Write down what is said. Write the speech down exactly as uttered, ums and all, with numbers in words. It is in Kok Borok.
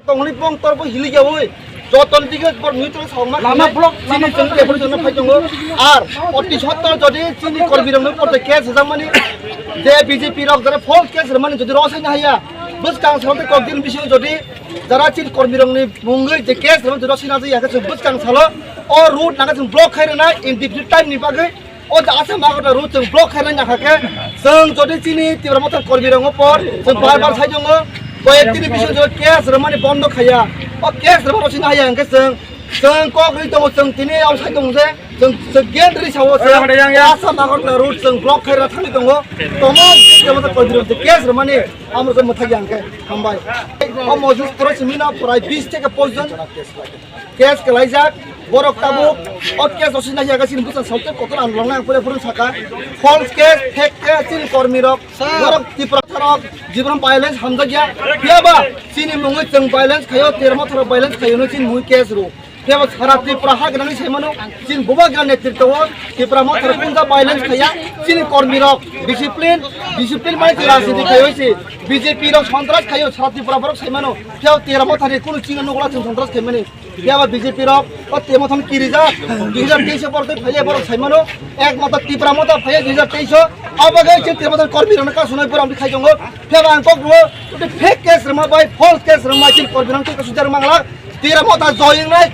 Tongni pong torbo hili yawi. Joton dige bor neutral song ma. Lama block, chini lama chwng block. Deputation no phai tongo. Ar oti sotto jodi chini kormi rok no porte case jang mani. Je B J P rok jara false case mani jodi rosai na haya. Bus kang sal te kok din bisingo jodi jara chini kormi rok ni mungwi je case rok jodi rosai na jaya ke bus kang salo. O road naga chwng block khai rena indefinite time ni bagwi. O jaga se mago da road chwng block khaina nangkha khe, chwng jodi chini Tipra Motha kormi rok por, chwng bar bar sai tongo, koyek dini bisingo case rwmani bondo khaya. O case rwmani sina haya hwnkhe chwng, chwng kok ri tongo, chwng tini o sai tongo je, chwng, chwng gen ri sao se. Oi, yang, yang. Asa mago da road chwng block khaina thangwi tongo. Tomo Tipra Motha kormi rok case rwmani amro chwng mwthai yang khe hambai. O mojus pura simi na pura bis theke pojjon. Case kelaijak, borok tabuk o case rosina hiya chini bwsa saltwi kotor ang longnai ang pore phuru saka. False case, fake case, chini kormi rok, borok Tipra rok, jibon violence hamjakya. Phiyaba chini mungwi chwng violence khayo, Tipra Motha rok violence khayo no chini mungwi case ro. Phiyaba sara Tripura ha gwnangni saimano, chini bubagra netritwo o Tipra Motha rok punja violence khaya, chini kormi rok discipline, discipline bai chini rajniti khayo si B J P rok sontras khayo sara Tripura borok saimano. Phiyaba Tipra Motha ni kunu chini nugula chwng sontras khaimani. Phiyaba B J P rok o Tipra Motha no kirijak, dui hajar teis o borok tei phaiya borok saimano, ek motha Tipra Motha phaiya dui hajar teis o, abo gai chwng Tipra Motha kormi rokno kasunai borok amtwi khai tongo. Phiyaba ang kok rwo, tei fake case rwma bai false case rwma chini kormi rok tei kasujak rwma glak, Tipra Motha joyeng nai.